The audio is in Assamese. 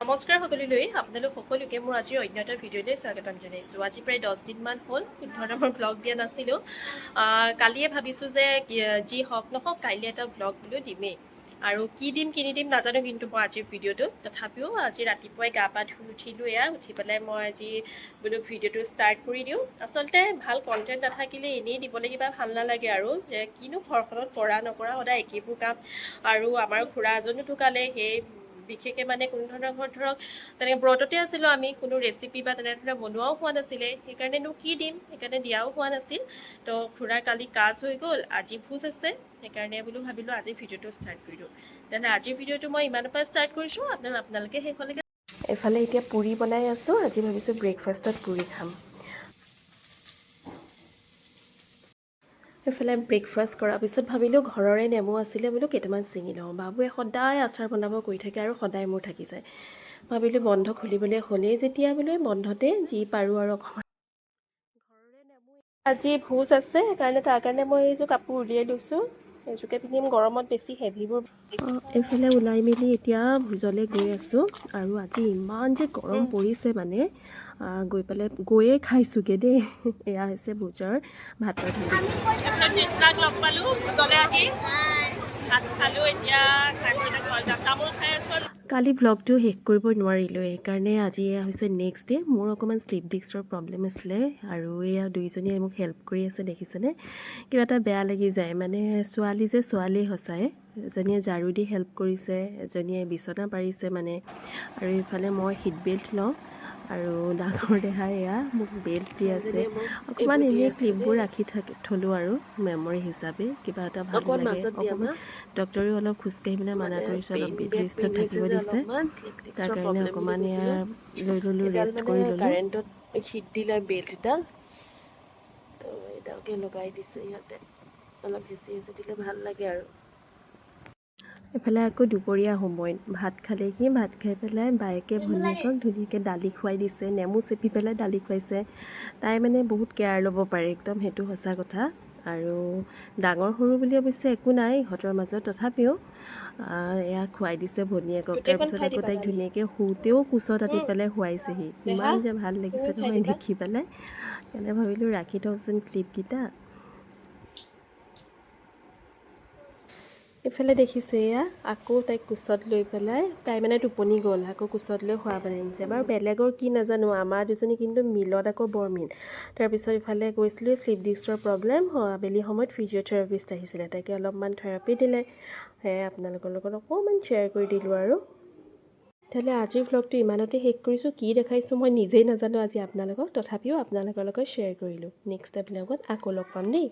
নমস্কাৰ সকলোলৈ, আপোনালোক সকলোকে মোৰ আজিৰ অন্য এটা ভিডিঅ'লৈ স্বাগতম জনাইছোঁ। আজি প্ৰায় 10 দিনমান হ'ল, কোনো ধৰণৰ মই ভ্লগ দিয়া নাছিলোঁ। কালিয়ে ভাবিছোঁ যে যি হওক নহওক, কাইলৈ এটা ভ্লগ বোলো দিমেই আৰু কি দিম কি নিদিম নাজানো, কিন্তু মই আজিৰ ভিডিঅ'টো তথাপিও আজি ৰাতিপুৱাই গা পা ধুই উঠিলোঁ। এয়া উঠি পেলাই মই আজি বোলো ভিডিঅ'টো ষ্টাৰ্ট কৰি দিওঁ। আচলতে ভাল কণ্টেণ্ট নাথাকিলে এনেই দিবলৈ কিবা ভাল নালাগে আৰু যে কিনো ঘৰখনত কৰা নকৰা সদায় একেবোৰ কাম। আৰু আমাৰ খুৰা এজনো ঢুকালে, সেই বিশেষকৈ মানে কোনো ধৰণৰ ঘৰত ধৰক তেনেকৈ ব্ৰততে আছিলোঁ আমি, কোনো ৰেচিপি বা তেনেধৰণে বনোৱাও হোৱা নাছিলে। সেইকাৰণেনো কি দিম, সেইকাৰণে দিয়াও হোৱা নাছিল। তো খুৰাৰ কালি কাজ হৈ গ'ল, আজি ভোজ আছে, সেইকাৰণে বোলো ভাবিলোঁ আজি ভিডিঅ'টো ষ্টাৰ্ট কৰি দিওঁ। তেনেহ'লে আজিৰ ভিডিঅ'টো মই ইমানৰ পৰা ষ্টাৰ্ট কৰিছোঁ, আপোনালোকে শেষলৈকে এইফালে এতিয়া পুৰি বনাই আছোঁ। আজি ভাবিছোঁ ব্ৰেকফাষ্টত পুৰি খাম। এইফালে ব্ৰেকফাষ্ট কৰাৰ পিছত ভাবিলোঁ, ঘৰৰে নেমু আছিলে, বোলো কেইটামান ছিঙি লওঁ। বাবুৱে সদায় আচাৰ বনাব কৈ থাকে আৰু সদায় মোৰ থাকি যায়। ভাবিলোঁ বন্ধ খুলিবলৈ হ'লেই যেতিয়া, বোলো বন্ধতে যি পাৰোঁ আৰু অকণমান। আজি ভোজ আছে, সেইকাৰণে তাৰ কাৰণে মই এইযোৰ কাপোৰ উলিয়াই লৈছোঁ। এইযোৰকে পিন্ধিম, গৰমত বেছি হেভিবোৰ এইফালে ওলাই মেলি এতিয়া ভোজলৈ গৈ আছোঁ আৰু আজি ইমান যে গৰম পৰিছে, মানে গৈ পেলাই গৈয়ে খাইছোঁগৈ দেই। এয়া হৈছে ভোজৰ ভাতৰ থালি। এইফালে তৃষ্ণাক লগ পালোঁ। ভোজলৈ আহি ভাত খালোঁ, এতিয়া খাই বৈ এতিয়া ঘৰত যাম। তামোল খাই আছোঁ। কালি ভ্লগটো শেষ কৰিব নোৱাৰিলোঁ, সেইকাৰণে আজি এয়া হৈছে নেক্সট ডে'। মোৰ অকণমান শ্লিপ ডিস্কৰ প্ৰব্লেম আছিলে আৰু এয়া দুইজনীয়ে মোক হেল্প কৰি আছে, দেখিছেনে? কিবা এটা বেয়া লাগি যায়, মানে ছোৱালী যে ছোৱালী সঁচাই। এজনীয়ে ঝাৰু দি হেল্প কৰিছে, এজনীয়ে বিচনা পাৰিছে মানে, আৰু ইফালে মই সিট বেল্ট লওঁ আৰু ডাঙৰ দেহাই এয়া মোক বেল্ট দি আছে। অকণমান এনেই ক্লিপবোৰ ৰাখি থাকি থ'লোঁ আৰু মেমৰি হিচাপে, কিবা এটা ভাল লাগে অকণমান। ডক্টৰেও অলপ খোজকাঢ়ি পেলাই মানা কৰিছে, অলপ ৰেষ্টত থাকিব দিছে। তাৰ কাৰণে অকণমান এয়া লৈ ল'লোঁ, ৰেষ্ট কৰি ল'লোঁ। কাৰেণ্টত হিট দিলে বেল্টডাল, তো এইডালকে লগাই দিছে ইহঁতে। অলপ হেঁচি হেঁচি দিলে ভাল লাগে আৰু। এইফালে আকৌ দুপৰীয়া সময়ত ভাত খালেহি। ভাত খাই পেলাই বায়েকে ভনীয়েকক ধুনীয়াকৈ দালি খুৱাই দিছে, নেমু চেপি পেলাই দালি খুৱাইছে। তাই মানে বহুত কেয়াৰ ল'ব পাৰে একদম, সেইটো সঁচা কথা। আৰু ডাঙৰ সৰু বুলি অৱশ্যে একো নাই ইহঁতৰ মাজত, তথাপিও এয়া খুৱাই দিছে ভনীয়েকক। গোটেইখন তাৰপিছত খাই আকৌ দিবা তাইক দালি। ধুনীয়াকৈ শুওঁতেও কোচত আনি পেলাই শুৱাইছেহি। দেহা, ইমান যে ভাল লাগিছে তুমি খাই নহয় দিবা। দেখি পেলাই, সেইকাৰণে ভাবিলোঁ ৰাখি থওঁচোন ক্লিপকেইটা। এইফালে দেখিছে, এয়া আকৌ তাইক কোচত লৈ পেলাই, তাই মানে টোপনি গ'ল, আকৌ কোচত লৈ শুৱাবলৈ আনিছে। বাৰু বেলেগৰ কি নাজানো, আমাৰ দুজনী কিন্তু মিলত আকৌ বৰ মিল। তাৰপিছত ইফালে গৈছিলোঁ, শ্লিপ ডিস্কৰ প্ৰব্লেম, আবেলি সময়ত ফিজিঅ'থেৰাপিষ্ট আহিছিলে, তাকে অলপমান থেৰাপি দিলে। সেয়াই আপোনালোকৰ লগত অকণমান শ্বেয়াৰ কৰি দিলোঁ। আৰু তেতিয়াহ'লে আজিৰ ভ্লগটো ইমানতে শেষ কৰিছোঁ। কি দেখাইছোঁ মই নিজেই নাজানো আজি আপোনালোকক, তথাপিও আপোনালোকৰ লগত শ্বেয়াৰ কৰিলোঁ। নেক্সট ব্লগত আকৌ লগ পাম দেই।